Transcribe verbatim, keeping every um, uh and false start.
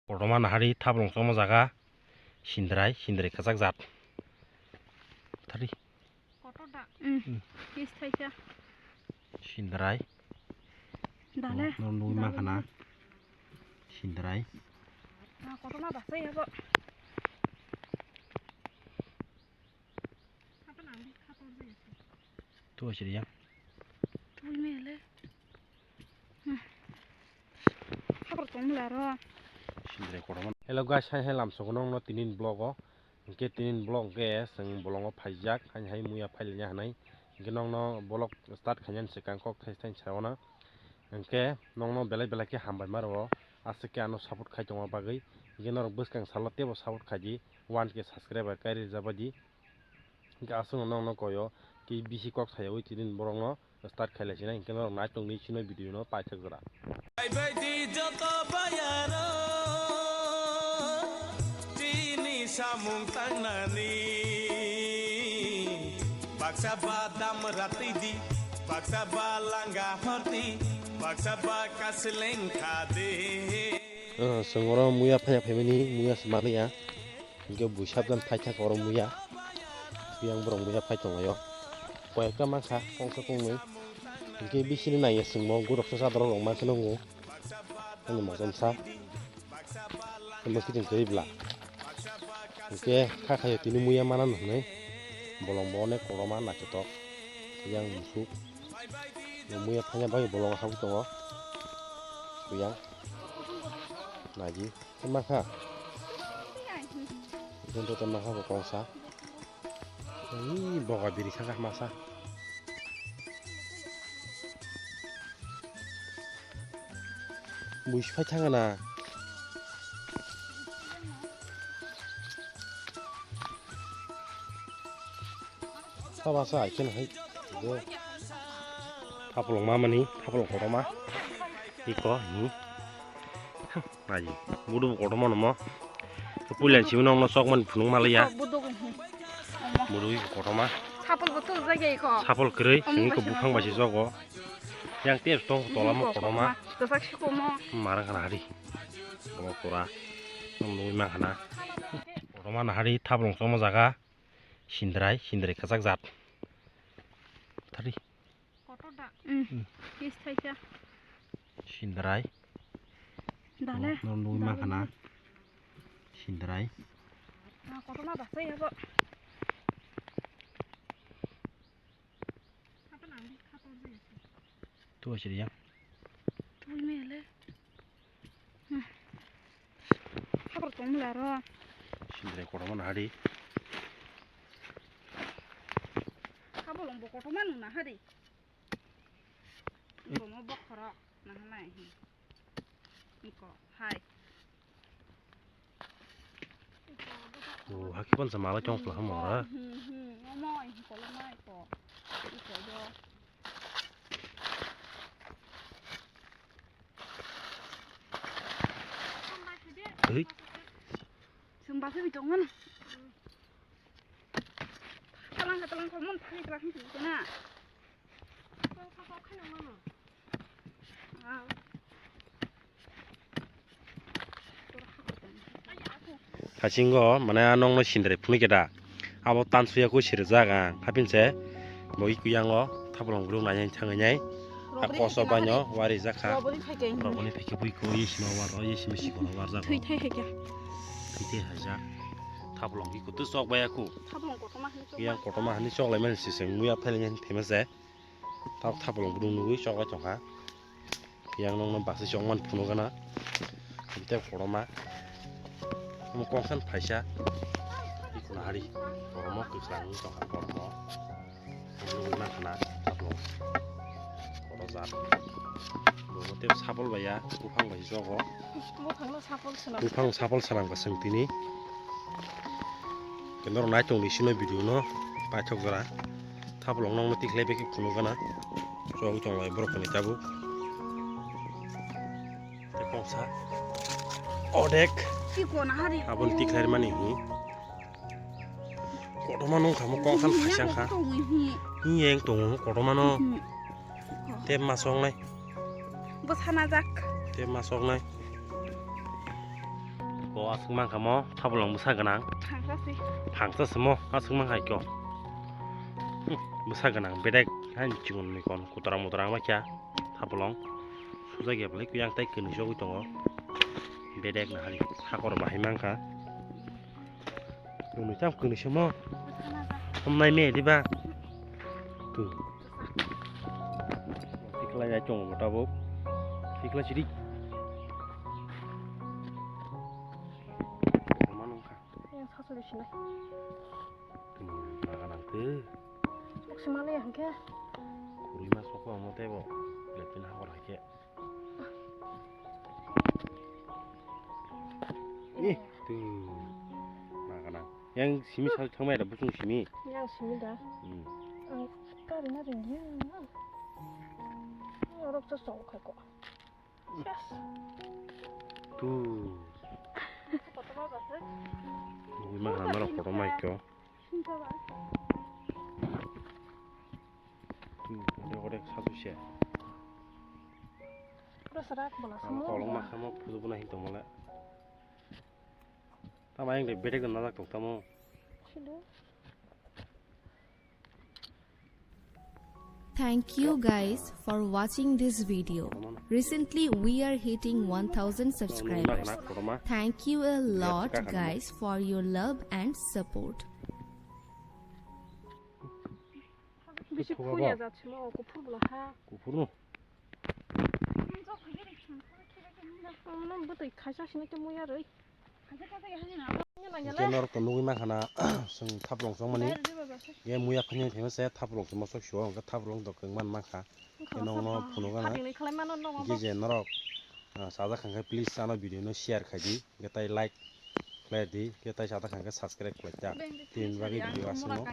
Kotorma nahari thaplong chongma jaga. Sindrai, sindrai kwchak jat. Thari. Kotor da. Mm. Mm. Kis thaisa. Sindrai. Dale. No, no, nugwi mankha na. Sindrai. Na kotorma basai yabo. Tuwa siri yang. Twi mele. Hmm. Khapar tong mela ro. Sindre kotorma. Hello guys, hai hai lamsok nong no tinin vlog o. Hingke tinin vlog hingke chwng bolongo phaijak, hai hai muya phailanya hinai. Hingke nong no vlog start khainani swkang kok thai thai sawana. Hingke nong no belai belai khe hambai ma rwo. Aswk khe ano support khai tongma bagwi. Hingke norok bwskang salo tebo support khaidi. One K subscriber kai rijak baidi. Hingke aswkno nongno koyo, kei bisi kok sayawi tinin borokno start khailai sinai, hingke norok naitok ni sino video no paithak jora. Kaibaidi joto bayaro, chini samung tangnani, baksa ba dam ratidi, baksa ba langa horti, baksa ba kasleng khadi. Ah, sengoro muya phaya phaimani, muya se maliya. Hingke buisap jan phaithak oro muya. Biyang borok muya phai tonglaio. Koyekta mankha, kongsa kongnwi. Hingke bisini naiya chwngmo, guroksa sadorok rok mankhe nukgo. Ani mojom sa. Tamo kiting kwrwi bla. Hingke kha khaio tini muya mana nw hwnwi. Bolong bo onek kotorma naithotok. Yang musuk. Muya phaina bagwi bolong habwi tongo. Biyang. Naidi. Tei makha. Iben to tei makha bo kongsa. Ih, boga biri saka masa. Buisi phai thangana. Saba sa, ai khe hai. Bo. Thapolong mamani, thapolong kotorma. Iko, hmm. Aji, budu kotorma nomo. Puilan simi nongno chokmani phunuk malaya. Oh, budu, hmm. Omo. Budu iko kotorma. Sapol bo tuk jagya iko. Sapol kwrwi, omo simi ko baisa buphang baisa jogo. Yang tep tong tola mo kotorma. Kotorma. Kwchak sikomo. Marang kana hari. Omo pura. Nong nugwi mankha na. Kotorma nahari thapolong chongma jaga. Sindrai, sindrai kwchak jat. Thari. Kotor da. Mm. Mm. Kis thaisa. Sindrai. Dale. No, no, nugwi mankha na. Sindrai. Na kotorma basai yabo. Tuwa siri yang. Twi mele. Hmm. Khapar tong mela ro. Sindre kotorma nahari. Khabolong bo kotorma nung nahari. Hmm. Bomo bokhorok nahalai. Hmm. Iko, hai. O, haki pansa mala chong pla hamora. Hmm, hmm. Omo, iko lo mai ko. Iko do. Hei. Sumba se bitong mana. Talang ka talang ko mon phai talang ko na. Hasingo mane nongno sindre phunui keda. Abo tansuya koi sirjak ang hapinse bo ikuyango thaplong gulung nai thangwi nai. A koso banyo wari jakha. Roboni phai khe bui ko yesima war o yesima sikono war jago. Thwi thai hai khe. Thwi thai hai jak. Thaplong iko tu sok baya ku. Thaplong kotorma hani sok. Yang kotorma hani sok lai mani siseng muya phai lai thema se. Tabuk thaplong bwrwng nugwi chok lai tongkha. Yang nokno baksa chok mani phunuk gana. Tei kotorma. Omo kongsan phaisa. Nahari. Kotorma kwchwlang wngwi tongkha kotorma. Nugwi mankha na thaplong. Kotor jat. Bo tei sapol bai ya, buphang bai jogo. Buphangno sapol swnam. Buphang sapol swnam kwchwng tini. Kendro nai tong di sino video no paithok jora. Thaplong nokno tikhlai beki phunuk gana. Chogwi tong lai borok ni tabuk. Tei kongsa. Odek. Aboni tikhlai mani hi. Kotorma nung kha mo kongsan phaisa kha. Hi yang tongo kotorma no. Tei ma sok nai. Bo sana jak. Tei ma sok nai. O aswk mankha mo thaplong bwsa gwnang. Phangsa se. Phangsa se mo aswk mankha kyo. Hmm, bwsa gwnang bedek han chikon mikon kutorang mutorang ma kya thaplong. Sujak ya belai kuyang tai kwnwi sogwi tongo. Bedek na hali hakor bahai mankha. Kwnwi tam kwnwi se mo. Hamnai me diba. Tu. Tikla ya chong mo tabuk. Tikla chiri. Yang sasuri sinai. Naga nang te. Bok sima le yang ke. Kurui mas pokok mo tebo. Lepin hakor hake. Ih, tu. Naga nang. Yang simi sal thangmai da busung simi. Yang simi da. Hmm. Ang kari na ring ya. Orok sa song khai ko. Yes. Tu. Nugui mankha norok kotorma khe. Tu, ode ode satu se. Pura serak bola. Ang kolong ma samo phuju buna hin tongmole. Tama yang de bedek dan najak tong tamo. Silo. Thank you guys for watching this video. Recently we are hitting one thousand subscribers. Thank you a lot guys for your love and support. Bisi phuya jat simo kuphur bwla ha. Kuphur no. Ano bwtwi khaisa sini khe muya rwi. Hingke norok to nugui mankha na, chwng thaplong chongmani. Hingke muya phani thangma se thaplong se mosok sio, hingke thaplong to kwbangma mankha. Hingke nokno phunukgana. Hingke je norok, ah, sajak kha hingke please ano video no share khai di, hingke tai like khlai di, hingke tai sajak kha hingke subscribe khlai ta. Tini bagwi video aswkno.